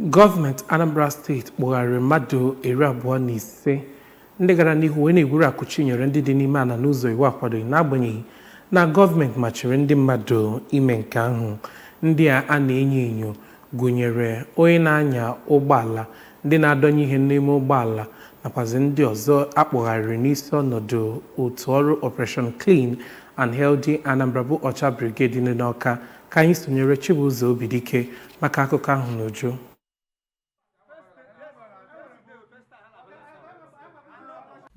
Gọọmenti Anambra Steeti kpụgharịrị mmadụ 25 ndị gara n'ihu wee na-egwuru akụ chi nyere ndị dị n'ime ala n'ụzọ iwu akwadoghị, n'agbanyeghị na gọọmenti machiri ndị mmadụ ime nke ahụ. Ndị a a na-enyo enyo gụnyere onye na-anya ụgbọala, ndị na-adọnye ihe n'ime ụgbọala, nakwazi ndị ọzọ akpụgharịrị n'isi ọnọdụ otu ọrụ Operation Clean and Healthy Anambra bụ Ọcha Brigade dị n'Awka. Ka anyị sonyere Chibụzọ Obidike maka akụkọ ahụ n'uju.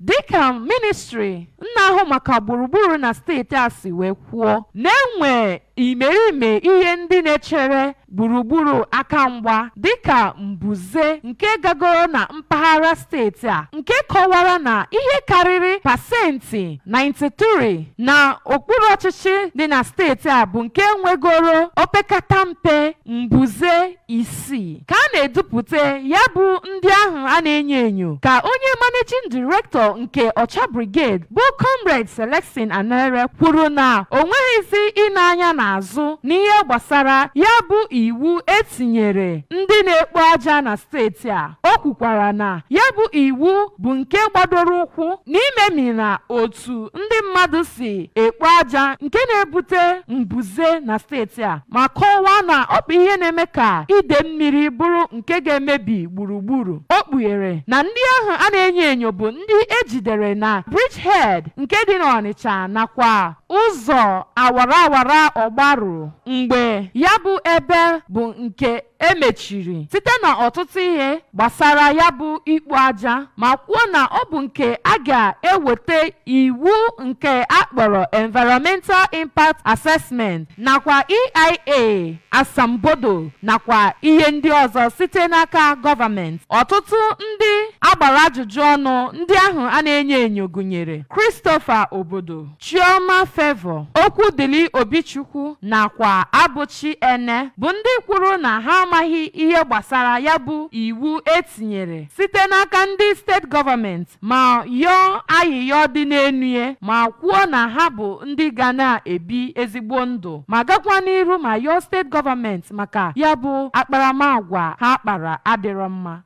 Dịka ministri na-ahụ maka gburugburu na steeti a si wee kwuo, na-enwe imerime ihe ndị na-echere gburugburu aka mgba, dịka mbuze nke gagoro na mpaghara steeti a, nke kọwara na ihe karịrị 93% na okpuru ọchịchị dị na steeti a bụ nke nwegoro opekata mpe mbuze 6. Ka a na-edupụta ya bụ ndị ahụ a na-enyo enyo, ka onye managing director nke Ọcha Brigade bụ Comrade Celestine Anere kwuru na o nweghịzi ịna-anya n'azụ n'ihe gbasara ya bụ iwu etinyere ndị na-ekpo aja na steeti a. O kwukwara na ya bụ iwu bụ nke gbadoro ụkwụ n'imemi na otu ndị mmadụ si ekpo aja nke na-ebute mbuze na steeti a, ma kọwaa na ọ bụ ihe na-eme ka ide mmiri bụrụ nke ga-emebi gburugburu. O kpughere na ndị ahụ a na-enyo enyo bụ ndị ejidere na Bridgehead nke dị n'Ọnịcha nakwa ụzọ awara awara Ọgbaru, mgbe ya bụ ebe bụ nke emechiri site na ọtụtụ ihe gbasara ya bụ ikpo aja, ma kwuo na ọ bụ nke a ga-eweta iwu nke a kpọrọ Environmental Impact Assessment nakwa EIA asambodo nakwa ihe ndị ọzọ site n'aka gọọmenti. Ọtụtụ ndị agbara ajụjụ ọnụ ndị ahụ a na-enyo enyo gụnyere Christopher Obodo, Chioma Favour, Okwudili Obichukwu nakwa Abụchi Ene, bụ ndị kwuru na ha amaghị ihe gbasara ya bụ iwu etinyere site n'aka ndị steeti gọọmenti, ma yọọ ayịyọ dị n'enu ya, ma kwuo na ha bụ ndị ga na-ebi ezigbo ndụ, ma gakwa n'iru ma yọọ steeti gọọmenti maka ya bụ akparamagwa ha kpara adịrọ mma.